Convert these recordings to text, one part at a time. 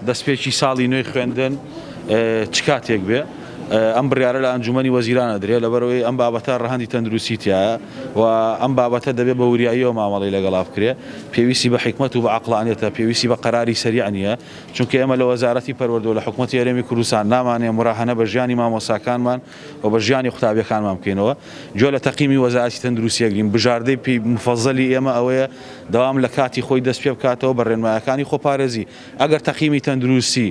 دەستپێکی ساڵی نوێی خوێندن چ کاتێک بێ؟ ئەم بڕیارە لە ئەنجومەنی وەزیران ئەدرێ، لەبەرئەوەی ئەم بابەتە ڕەهەندی تەندروستی تیایە و ئەم بابەتە دەبێ بە وریاییەوە مامەڵەی لەگەڵا بکرێ، پێویستی بە حیکمەت و بە عەقڵانیەتە، پێویستی بە قەراری سەریع نییە، چونکە ئێمە لە وەزارەتی پەروەردە و لە حکومەتی هەرێمی کوردستان نامانەوێ موراهەنە بە ژیانی مامۆستاکانمان و بە ژیانی قوتابیەکانمان بکەینەوە، گوێ لە تەقیمی وەزارەتی تەندروستی ئەگرین، بژاردەی پێی موفەزەلی ئێمە ئەوەیە دەوام لە کاتی خۆی دەست پێ بکاتەوە بە ڕێنمایەکانی خۆپارێزی. ئەگەر تەقیمی تەندروستی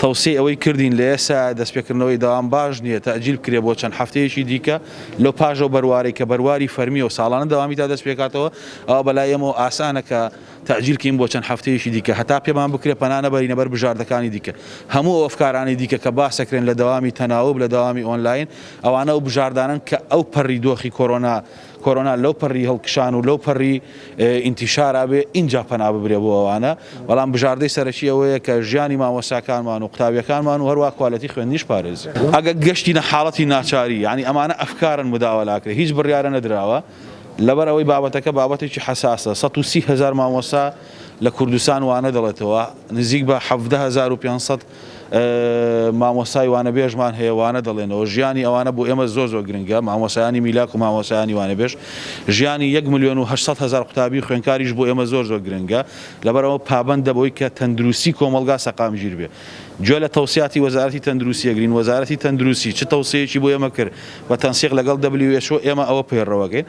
تەوسیەی ئەوەی کردین لە ئێستایا دەستپێکردنەوەی دەوام باش نییە تەئجیل بکرێ بۆ چەند هەفتەیەکی دیکە لەو پاشەو بەروارەی کە بەرواری فەرمیە و ساڵانە دەوامی تا دەستپێکاتەوە ئەوە بەلای ئێمەوە ئاسانە کە تەئجیل کەین بۆ چەند هەفتەیەکی دیکە هەتا پێمان بکرێ پەنا نەبەرینە بەر بژاردەکانی دیکە هەموو ئەو ئەفکارانەی دیکە کە باسەکرێن لە دەوامی تەناوب لە دەوامی ئۆنلاین ئەوانە ئەو بژاردانەن کە ئەو پەڕی دۆخی کۆرۆنا کۆرۆنا لەو پەڕی هەڵکشان و لەو پەڕی ئینتیشارا بێ ئینجا پەنا ببرێ بۆ ئەوانە، بەڵام بژاردەی سەرەکی ئەوەیە کە ژیانی مامۆستاکانمان و قوتابیەکانمان و هەروا کوالێتی خوێندنیش پارێزین. ئەگەر گەشتینە حاڵەتی ناچاری یانی ئەمانە ئەفکارن مداوەلە ئەکرێ هیچ بڕیارە نەدراوە لەبەر ئەوەی بابەتەکە بابەتێکی حەساسە 130 هەزار مامۆستا لە کوردستان وانە دەڵێتەوە نزیک بە 17,500 مامۆستای وانەبێژمان هەیە وانە دەڵێنەوە، ژیانی ئەوانە بۆ ئێمە زۆر زۆر گرنگە، مامۆستایانی میلاک و مامۆستایانی وانەبێژ، ژیانی 1,800,000 قوتابی و خوێندکاریش بۆ ئێمە زۆر زۆر گرنگە، لەبەرئەوە پابەندە بەوەی کە تەندروستی کۆمەڵگا سەقامگیر بێ. گوێ لە تەوسیاتی وەزارەتی تەندروستی ئەگرین، وەزارەتی تەندروستی چ تەوسیەیەکی بۆ ئێمە کرد بە تەنسیق لەگەڵ WHO ئێمە ئەوە پەیڕەوەکەین.